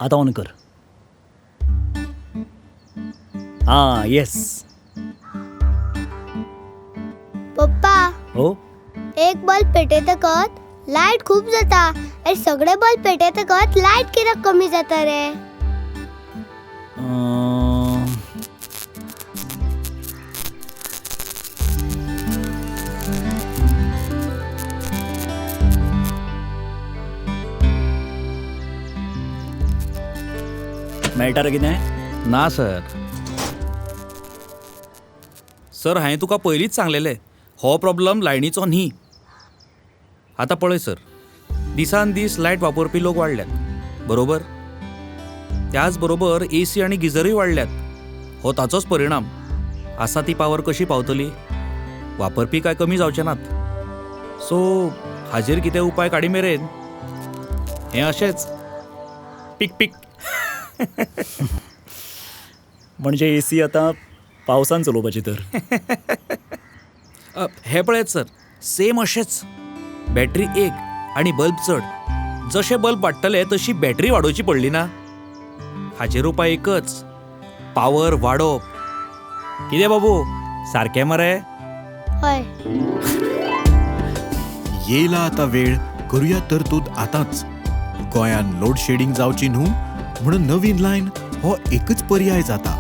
आतां ऑन कर. आं, येस. पप्पा, हो. एक बल्ब पेटयतकच लायट खूब जाता आनी सगळे बल्ब पेटयतकच लायट कित्याक कमी जाता रे? मेळटा रे कितें? ना सर. सर, हांवें तुका पयलींच सांगलेलें, हो प्रॉब्लम लायनीचो न्ही. आतां पळय सर, दिसान दीस लायट वापरपी लोक वाडल्यात, बरोबर? त्याच बरोबर ए सी आनी गिजरूय वाडल्यात. हो ताचोच परिणाम. आसा ती पावर कशी पावतली? वापरपी काय कमी जावचे नात. सो हाजेर कितें उपाय काडी मेरेन हें अशेंच पीक पीक. म्हणजे ए सी आतां पावसान चलोवपाची तर. हे पळयात सर, सेम अशेंच. बॅटरी एक आनी बल्ब चड. जशे बल्ब वाडटले तशी बॅटरी वाडोवची पडली ना. हाजेर उपाय एकच, पावर वाडोवप. कितें बाबू, सारकें मरे? हय. येयला आतां वेळ, करुया तरतूद आतांच. गोंयान लोड शेडिंग जावची न्हू म्हणून नवीन लायन हो एकच पर्याय जाता.